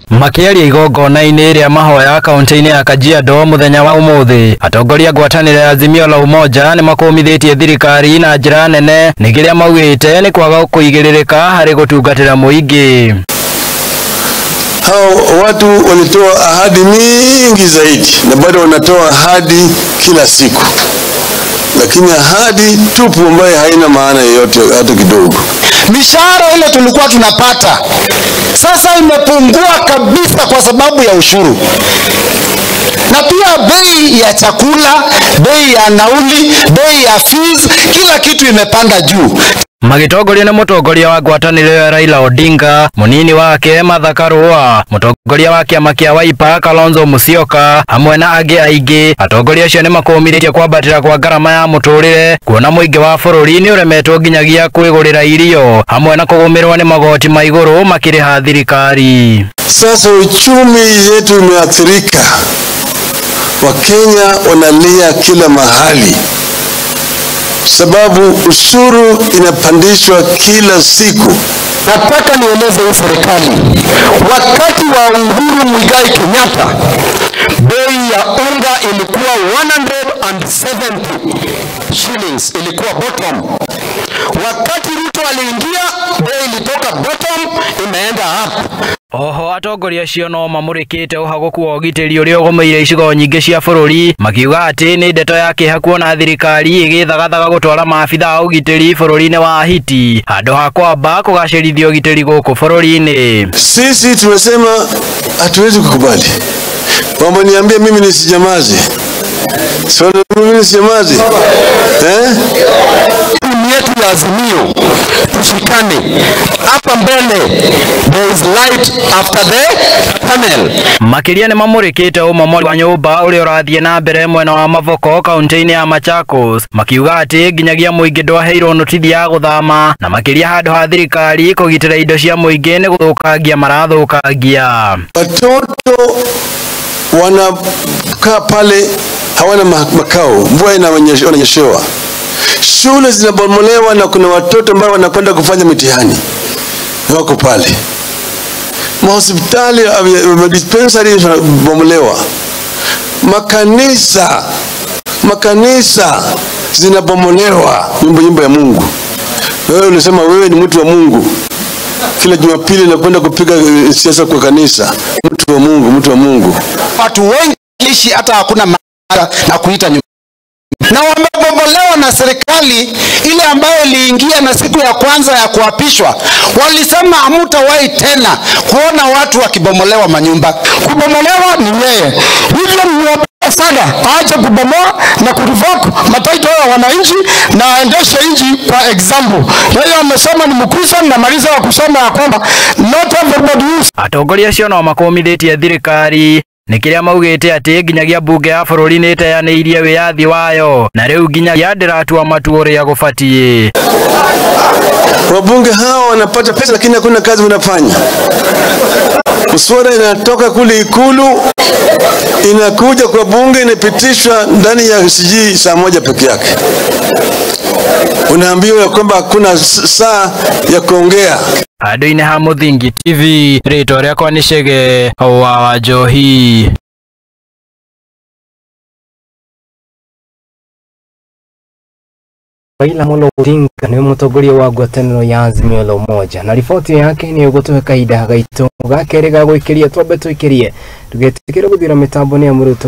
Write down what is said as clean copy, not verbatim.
Makiaria igongona-inĩ rĩa mahoya kaunti-inĩ ya Kajiado muthenya wa umuthi, atongoria ngwatanĩro ya Azimio la Umoja nĩmakũmithĩtie thirikari na njĩra nene nĩ kĩrĩa maugĩte nĩ kwaga kũigĩrĩrĩka harĩ gũtungatĩra mũingĩ. Hao watu walitoa ahadi mingi zaidi na bado wanatoa ahadi kila siku, lakini ahadi tupu ambayo haina maana yoyote hata kidogo. Mishahara ile tulikuwa tunapata sasa imepungua kabisa kwa sababu ya ushuru, na pia bei ya chakula, bei ya nauli, bei ya fees, kila kitu imepanda juu. Magĩtongorio nĩ mũtongoria wa ngwatanĩro ya Raila Odinga, mũnini wake Martha Karua, mũtongoria wa kĩama kĩa Wiper Kalonzo Musyoka hamwe na angĩ aingĩ. Atongoria acio nĩmakũmithĩtie kwambatĩra kwa ngarama ya mũtũrĩre, kuona mũingĩ wa bũrũri nĩ ũremetwo nginyagia kwĩgũrĩra irio hamwe na kũgũmĩrwo nĩ magoti ma igũrũ makĩrĩha thirikari. Sasa uchumi yetu imeathirika, Wakenya wanalia kila mahali sababu ushuru inapandishwa kila siku. Nataka nieleze hii serikali, wakati wa Uhuru Muigai Kenyatta bei ya unga ilikuwa 170 shillings, ilikuwa bottom. Wakati Ruto aliingia, bei ilitoka bottom imeenda up. Oho atongoria acio no mamũrĩkĩte ũhagũku wa ũgitĩri ũrĩa ũgũmĩire icigo nyingĩ cia bũrũri, makiuga atĩ nĩ ndeto ya kĩeha kuona thirikari ĩgĩthagathaga gũtwara maabitha a ũgitĩri bũrũri-inĩ wa Haiti handũ ha kwamba kũgacĩrithia ũgitĩri gũkũ bũrũri-inĩ. Sisi tumesema hatuwezi kukubali. Wameniambia mimi nisijamaze. Sio mimi nisijamaze. Yetu ya Azimio tushikane hapa mbele, there is light after the tunnel. Makĩria nĩ mamũrĩkĩte ũmomori wa nyũmba ũrĩa ũrathiĩ na mbere mwena wa Mavoko kaunti-inĩ ya Machakos, makiuga atĩ nginyagia mũingĩ ndwaheirwo notithi ya gũthama, na makĩria handũ ha thirikari kũgitĩra indo cia mũingĩ nĩ gũthũkangia marathũkangia. Watoto wanakaa pale hawana makao, mvua inanyeshewa, shule zinabomolewa na kuna watoto ambao wanakwenda kufanya mitihani wako pale, mahospitali, dispensary zinabomolewa, makanisa zinabomolewa, nyumba ya Mungu. Wewe unasema wewe ni mtu wa Mungu, kila Jumapili nakwenda kupiga siasa kwa kanisa, mtu wa Mungu, mtu wa Mungu. Watu wengi ishi hata hakuna mara na kuita nyumba, na wamebomolewa na serikali ile ambayo iliingia, na siku ya kwanza ya kuapishwa walisema hamtawahi tena kuona watu wakibomolewa manyumba. Kubomolewa ni yeye, hivyo muombe sana aache kubomoa na kurevoke mataito ya wananchi na aendeshe nchi kwa example. Yeye amesema ni Mkristo na maliza wa kusema ya kwamba not everybody is. Atongoria acio no makũmithĩtie thirikari nĩ kĩrĩa maugĩte atĩ nginyagia mbunge ya bũrũri nĩ ĩteanĩirie wĩyathi wayo na rĩu nginyagia ndĩratua matua ũrĩa gũbatiĩ. Wabunge hao wanapata pesa lakini hakuna kazi wanafanya. Mswada inatoka kule Ikulu inakuja kwa bunge inapitishwa ndani ya sijui saa moja peke yake. Unaambiwa ya kwamba hakuna saa ya kuongea. Handũ-inĩ ha Mũthingi TV, rĩtwa rĩakwa nĩ Chege wa Wanjohi. Raila Amolo Odinga niwe mũtongoria wa ngwatanĩro ya Azimio la Umoja, na riboti yake nĩ ĩgũtũhe kahinda gaitũ ga kerĩ ga gũikĩria. Twambe tũikĩrie, ndũgetĩkĩre gũthira mĩtambo nĩ amũrũtũ.